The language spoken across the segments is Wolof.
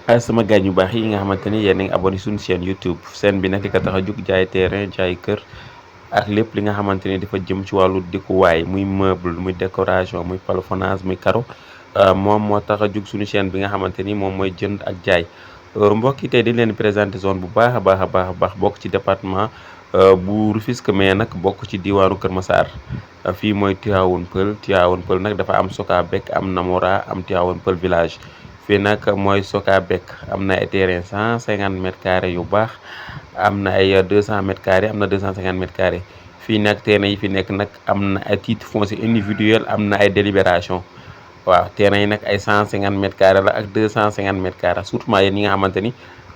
sama gaañ yu baax yi nga xamante ni yéen a ngi abonné suñu chaîne YouTube chaîne bi nag li ko tax a jug jaay terrain jaay kër ak lépp li nga xamante ni dafa jëm ci wàllu dëkkuwaay muy meuble muy décoration muy plafonnage muy carreau moom moo tax a jug suñu chaîne bi nga xamante ni moom mooy jënd ak jaay mbokk yi tey dañ leen présenté zone bu baax a baax a baax a baax bokk ci département bu Rufisque mais nag bokk ci diwaanu Kër Massar fii mooy Tivaouane Peulh nag dafa am Sokabek am Namora am Tivaouane Peulh village. fii nag mooy Sokabek am na ay terrain 150 mètres carrés yu baax am na ay 200 mètres carrés am na 250 mètres carrés fii nag terrain yi fi nekk nag am na ay titre foncier individuel am na ay délibération waaw terrain yi nag ay 150 mètres carrés la ak 250 mètres carrés surtout yéen ñi nga xamante ni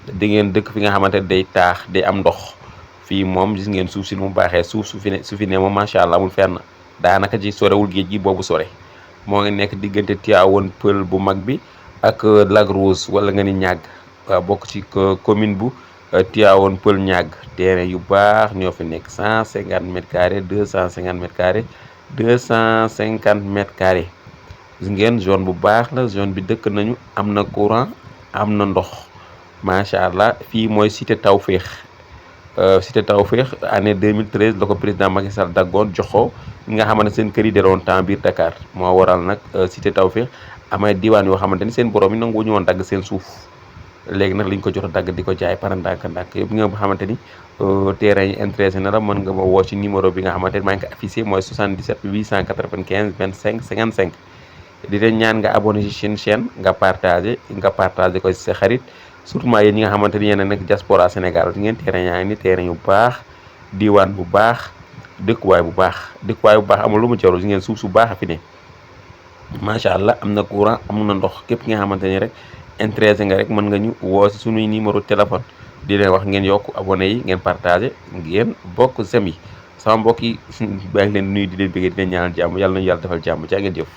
da ngeen dëkk fi nga xamante ni day taax day am ndox fii moom gis ngeen suuf si nu mu baaxee suuf su fi ne moom macha allah amul fenn daanaka ci sorewul géej gi boobu sore moo ngi nekk diggante Tivaouane Peulh bu mag bi ak Lac Rose wala nga ni ñàgg waaw bokk ci commune bu Tivaouane Peulh ñàgg terrain yu baax ñoo fi nekk 150 mètres carrés 250 mètres carrés 250 mètres carrés gis ngeen zone bu baax la zone bi dëkk nañu am na courant am na ndox macha allah fii mooy cité Tawféex cité Tawféex année 2013 la ko président Macky Sall daggoon jox ko ñi nga xamante seen kër yi deroon temps biir Dakar moo waral nag cité Tawféex amay diwaan yoo xamante ni seen borom yi nangu ñu woon dagg seen suuf léegi nag liñ ko jot a dagg di ko jaay par ndànk-ndànk yëpp nga xamante ni terrain yi intéressé na la mën nga ma woo ci numéro bi nga xamante ni maa ngi ko affiché mooy 77 895 25 55 di leen ñaan nga abonné ci seen chaîne nga partagé ko ci sa xarit surtout yéen ñi nga xamante ni yéen a nekk diaspora Sénégal di ngeen terrain yaa ngi ni terrain yu baax diwaan bu baax dëkkuwaay bu baax amul lu mu jarul ngeen suuf su baax a fi ne macha allah am na courant am na ndox képp ki nga xamante ni rek intéressé nga rek mën nga ñu woo si suñuy numéro téléphone di leen wax ngeen yokk abonné yi ngeen partagé ngeen bokk sem yi sama mbokk yi baa ngi leen nuyu di leen bëggee di leen ñaanal jàmm yàlla nañu yàlla defal jàmm jaa ngeen jëf